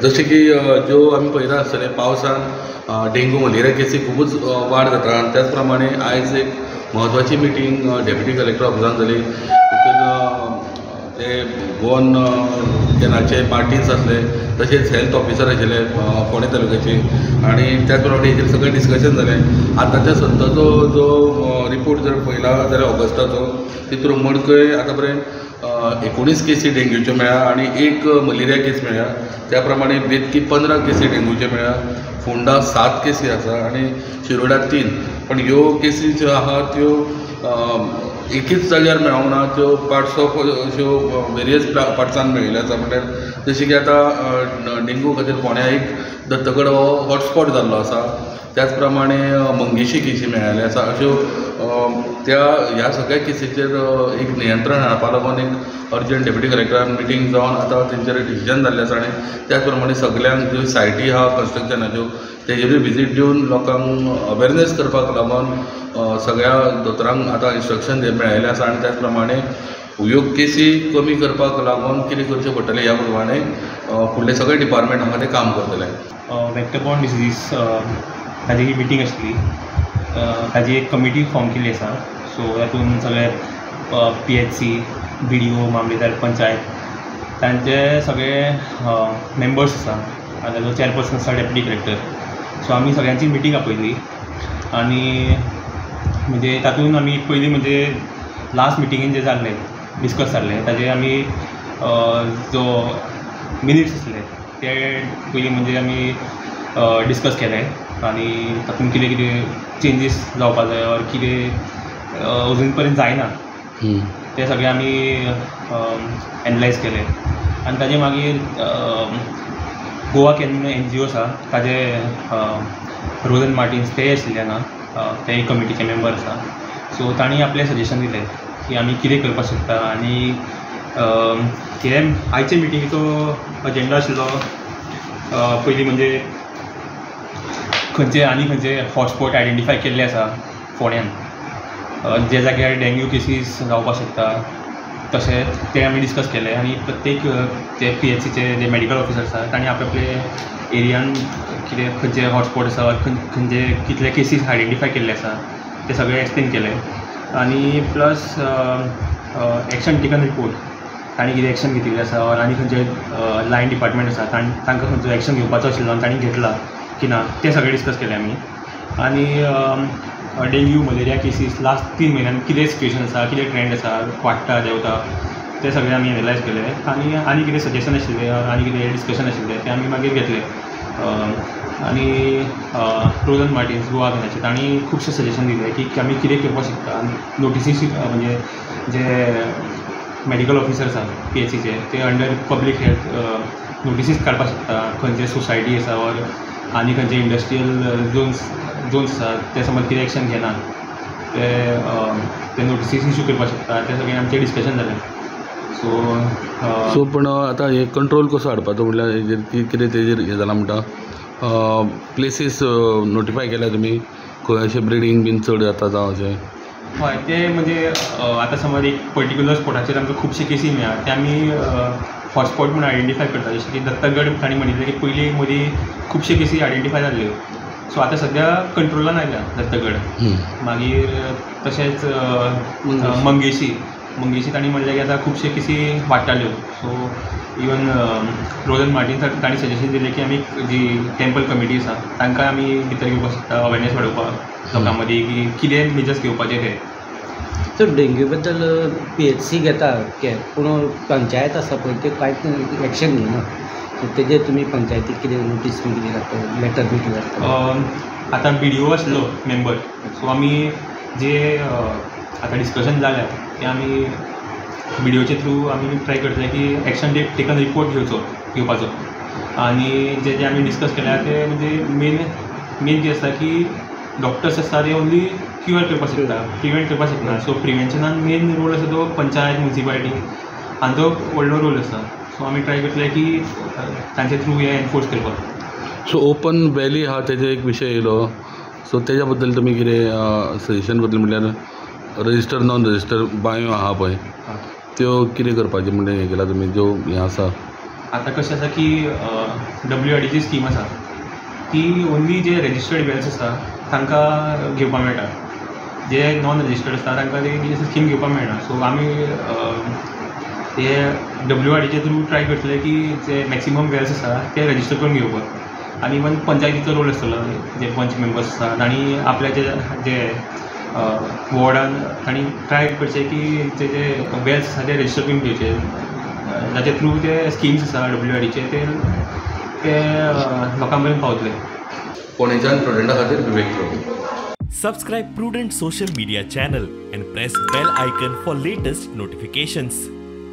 जशें की ज्यो आमी पळयता आसतलें पावसान डेंगू मलेरिया केसी खुबूच वाड जाता आनी त्याच प्रमाणे आयज एक म्हत्वाची मिटींग डेप्युटी कलेक्टर ऑफिसान जाली. तितून ते गोवन कॅनाचे मार्टिन्स आसले, तशेंच हेल्थ ऑफिसर आशिल्ले फोंडें तालुक्याचे आनी त्याच प्रमाणे हेजेर सगळें डिस्कशन जालें. आतांच्या सद्याचो जो रिपोर्ट जर पळयला जाल्यार ऑगस्टाचो तितून मडकय आतां पर्यंत 19 केसी डेंग्यूच्यो मेळ्ळ्या आनी 1 मलेरिया केस मेळ्ळ्या. त्या प्रमाणे बेतकी 15 केसी डेंग्यूच्यो मेळ्ळ्या, फोंडा 7 केसी आसा आनी शिरोडा 3. पण ह्यो केसी ज्यो आहा त्यो एकीच जाग्यार मेळोंक ना, त्यो पार्ट्स ऑफ अश्यो वेरियस पार्ट्सान मेळिल्ल्यो आसा. म्हणल्यार जशें की आतां डेंगू खातीर फोंड्या एक दत्तगड हो हॉटस्पॉट जाल्लो आसा, त्याच प्रमाणे मंगेशी केसी मेळिल्ल्यो आसा. अश्यो त्या ह्या सगळ्या केसीचेर एक नियंत्रण हाडपा लागून एक अर्जंट डेप्युटी कलेक्टरान मिटींग जावन आतां तेंचेर डिसिजन जाल्लें आसा आनी त्याच प्रमाणे सगल्यांक ज्यो सायटी आहा कन्स्ट्रक्शनाच्यो तेजेरूय विजीट दिवन लोकांक अवेरनेस करपाक लागून सगळ्या दोतोरांक आतां इन्स्ट्रक्शन मेळिल्लें आसा आनी त्याच प्रमाणे ह्यो केसी कमी करपाक लागून कितें करचें पडटलें ह्या प्रमाणे फुडले सगळे डिपार्टमेंट हांगा ते काम करतले. वेक्टर बॉर्न डिसीज ताजी ही मिटींग आशिल्ली, ताजी एक कमिटी फॉर्म केल्ली आसा. सो तातूंत सगळे PHC, BDO, मामलेदार, पंचायत तांचे सगळे मेंबर्स आसा आनी ताजो चॅरपर्सन आसा डेप्युटी कलेक्टर. सो आमी सगळ्यांची मिटींग आपयली आनी म्हणजे तातूंत आमी पयलीं म्हणजे लास्ट मिटिंगेन जें जाल्लें डिस्कस जाल्लें ताजेर आमी जो मिनिट्स आसले ते पयलीं म्हणजे आमी डिस्कस केले आनी तातूंत कितें कितें चेंजीस जावपा जाय ऑर कितें अजून पर्यंत जायना ते सगळे आमी एनलायज केले. आनी ताजे मागीर गोवा can NGO आसा ताजे रोजन मार्टिन्स तेय आशिल्ले हांगा, तेय कमिटीचे मेंबर आसा. सो तांणी आपलें सजेशन दिलें की आमी कितें करपाक शकता आनी हे आयचे मिटिंगेचो अजेंडा आशिल्लो पयलीं म्हणजे खंयचे आनी खंयचे हॉटस्पॉट आयडेंटिफाय केल्ले आसा फोंड्यान जे जाग्यार डेंग्यू केसीस जावपाक शकता तशें ते आमी डिस्कस केले. आनी प्रत्येक जे PHCचे जे मेडिकल ऑफिसर आसा तांणी आपले एरियान कितें खंयचे हॉटस्पॉट आसा, खंयचे कितले केसीस आयडेंटिफाय केल्ले आसा ते सगळे एक्सप्लेन केले. आनी प्लस एक्शन टेकन रिपोर्ट तांणी कितें एक्शन घेतिल्लें आसा ऑर आनी खंयचे लायन डिपार्टमेंट आसा तांकां खंयचो एक्शन घेवपाचो आशिल्लो आनी तांणी घेतला की ना तें सगळें डिस्कस केलें आमी. आनी डेंग्यू मलेरिया केसीस लास्ट 3 म्हयन्यान कितें सिट्युएशन आसा, कितें ट्रेंड आसा, वाडटा देंवता तें सगळें आमी एनलायज केलें. आनी आनी कितें सजेशन आशिल्लें आनी कितें डिस्कशन आशिल्लें तें आमी मागीर घेतलें. आनी रोजन मार्टिन्स गोवा कॅनाचे तांणी खुबशे सजेशन दिले की आमी कितें करपाक शकता आनी नोटिसीस म्हणजे जे मेडिकल ऑफिसर आसा PHCचे ते अंडर पब्लीक हेल्थ नोटिसीस काडपाक शकता, खंयचे सोसायटी आसा ऑर आनी खंयचे इंडस्ट्रियल झोन्स आसा ते समज कितें एक्शन घेना ते ते नोटिसीस इशू करपाक शकता. ते सगळें आमचें डिस्कशन जालें. सो सो पूण आतां हे कंट्रोल कसो हाडपाचो म्हणल्यार हेजेर कितें तेजेर हें जालां म्हणटा प्लेसीस नोटिफाय केल्या तुमी खंय अशें ब्रिडींग बीन चड जाता जावं अशें? हय, ते म्हणजे आतां समज एक पर्टिक्युलर स्पॉटाचेर आमकां खुबशे केसी मेळ्ळा ते आमी हॉटस्पॉट म्हूण आयडेंटिफाय करता. जशें की दत्तगड तांणी म्हणिल्लें की पयलीं मदीं खुबशे केसी आयडेंटिफाय जाल्ल्यो. सो आतां सद्या कंट्रोलान आयल्या दत्तगड. मागीर तशेंच मंगेशी मंगेशी तांणी म्हणलें की आतां खुबशे केसी वाडटाल्यो. सो इवन रोजन मार्टिन्स तांणी सजेशन दिलें की आमी जी टेम्पल कमिटी आसा तांकां आमी भितर घेवपाक शकता अवेरनेस वाडोवपाक लोकां मदीं की कितें मेजर्स घेवपाचे ते. सर डेंग्यू बद्दल PHC घेता कॅर पूण पंचायत आसा पळय त्यो कांयच एक्शन घेना, सो तेजेर तुमी पंचायतीक कितें नोटीस बी कितें घालता, लेटर बी कितें घालता? आतां BDO आसलो मेंबर, सो आमी जे आतां डिस्कशन जाल्या ते आमी BDOचे थ्रू आमी ट्राय करतले की एक्शन टेकन रिपोर्ट घेवपाचो. आनी जे जे आमी डिस्कस केल्या ते म्हणजे मेन कितें आसता की डॉक्टर्स आसता ते ओन्ली क्युअर करपाक शकता, प्रिवेंट करपाक शकना. सो प्रिवेन्शनान मेन रोल आसा तो पंचायत, मुन्सिपालिटी हांचो व्हडलो रोल आसा. सो आमी ट्राय करतले की तांचे थ्रू हे एनफोर्स करपाक. सो ओपन वॅली आहा तेजे एक विशय येयलो, सो तेज्या बद्दल तुमी कितें सजेशन करतले म्हणल्यार रजिस्टर नॉन रजिस्टर बांयो आहा पळय त्यो कितें करपाचें म्हणल्यार हें केलां तुमी ज्यो हें आसा? आतां कशें आसा की WRDची स्कीम आसा ती ओन्ली जे रजिस्टर्ड वेल्स आसा तांकां घेवपाक मेळटा, जे नॉन रजिस्टर्ड आसता तांकां ती स्कीम घेवपाक मेळना. सो आमी ते WRDचे थ्रू ट्राय करतले की जे मॅक्सिमम वेल्स आसा ते रजिस्टर करून घेवपाक. आनी इवन पंचायतीचो रोल आसतलो, जे पंच मेंबर्स आसा तांणी आपल्याचे जे वॉर्डान तांणी ट्राय करचें की जे जे वेल्स आसा ते रजिस्टर करून घेवचे, जाचे थ्रू ते स्किम्स आसा WRDचे ते ते लोकां मेरेन पावतले. फोंडेच्यान प्रुडंटा खातीर विवेक Prabhu. Subscribe Prudent social media channel and press bell icon for latest notifications.